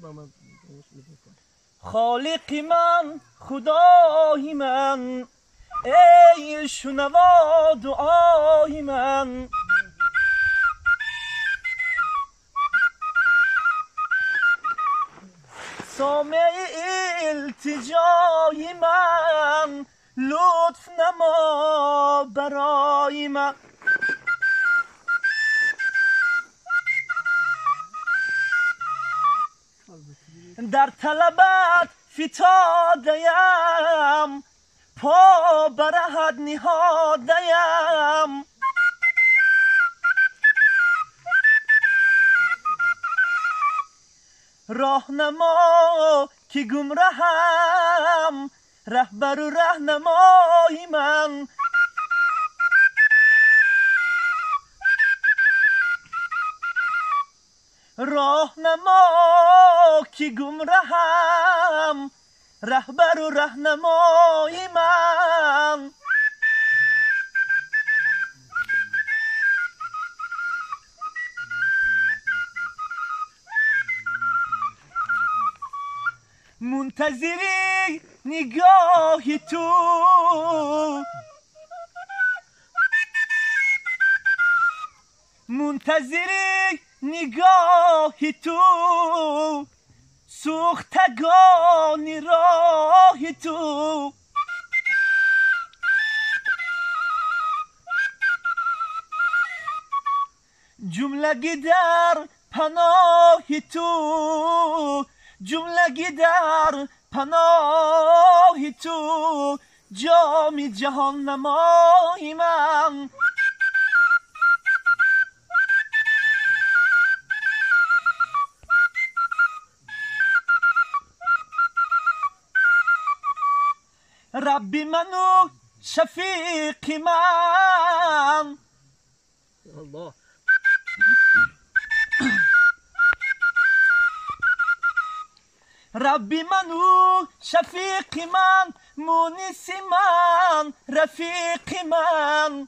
با من. خالق من، خدای من، ای شنوا دعای من. سامع التجای من، لطف نما برای من. در طلبت فتاده‌ام، پا بر عهد نهاده‌ام. راهنما که گمرهم، رهبر و رهنمای من. راهنما که گمرهم، رهبر و رهنمای من. منتظری نگاه تو، منتظری نگاه تو، سوختگان راه تو. جملگی در پناه تو، جملگی در پناه تو، جام جهان نمای من. ربی منو شفیق من. الله. ربی منو شفیق من، مونس من، رفیق من.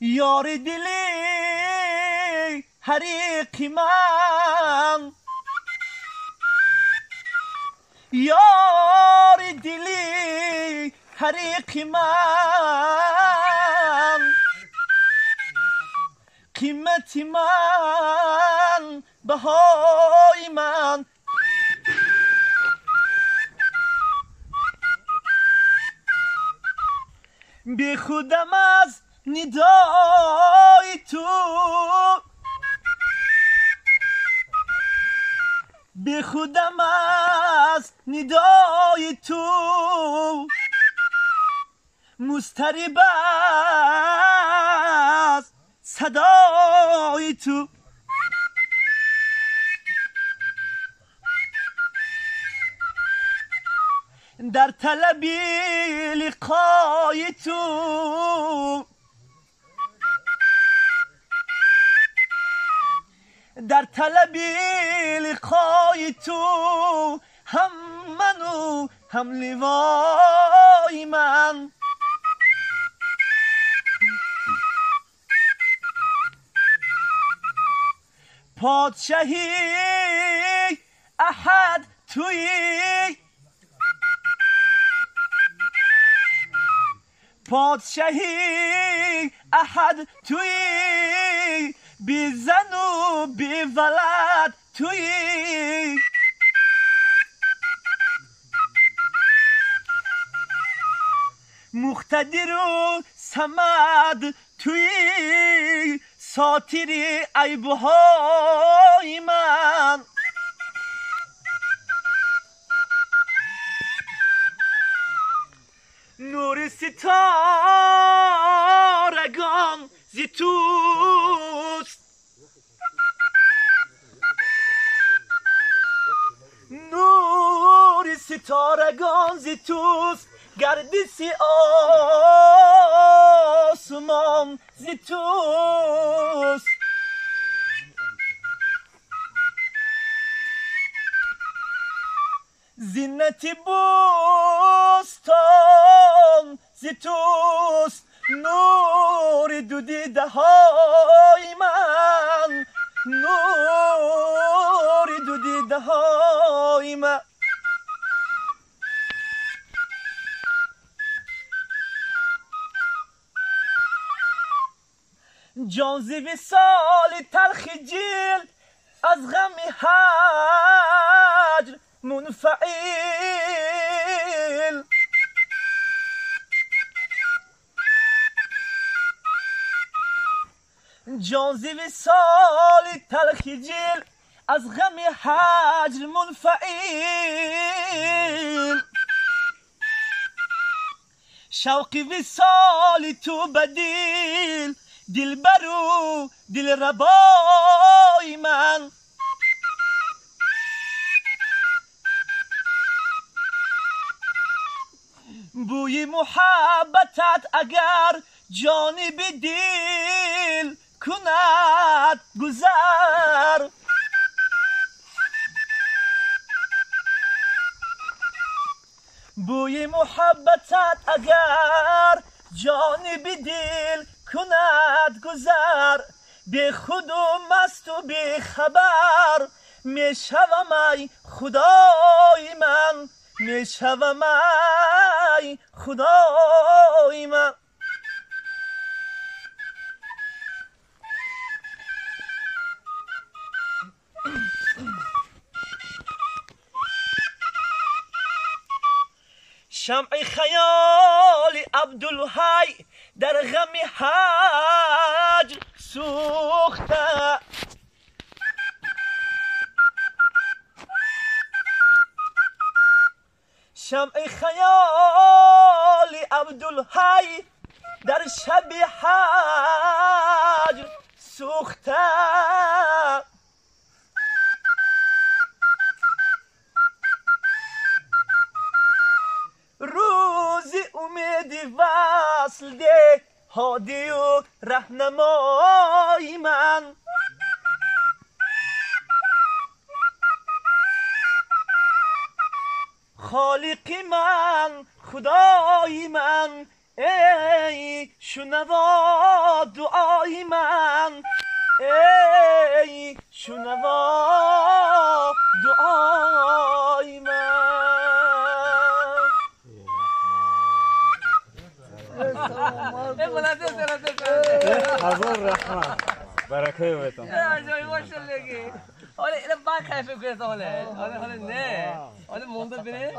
یار دلی حریق من، یار دلی حریق من. قیمت من، بهای من. بی خودم از ندای تو، بی خودم از ندای تو، مضطرب از صدای تو. در طلب لقای تو، در طلب لقای تو، هم منو هم لوای من. پادشاهی احد تویی، پادشاهی احد تویی، بی زن و بی ولد تویی. مقتدر و صمد تویی، ساتر عیبهای من. نور ستارگان ز توست، نور ستارگان ز توست، گردش آسمان ز توست. زینت بوستان ز توست، نور دو دیده های من، نور دو دیده های من. جان ز وصال تلخ جیل از غم هجر منفعل. جان ز وصال تلخ جیل از غم هجر منفعل. شوق وصال تو بدیل دل برو دل ربای من. بوی محبتت اگر جانب دل کند گذر، بوی محبتت اگر جانب دل کند گذر، بی خود و مست و بی خبر میشوم ای خدای من، میشوم ای خدای من. شمع خیال عبدالحی در غم هجر سوخته، شمع خیال عبدالحی در شب هجر سوخته. روز امید وصل ده هادی و رهنمای من، خالق من خدای من، ای شنوا دعای من، ای شنوا دعای من. هزار رحمت برکه بهتون. آره اینو باید خیفه کنید. آره آره نه آره مونده بینه.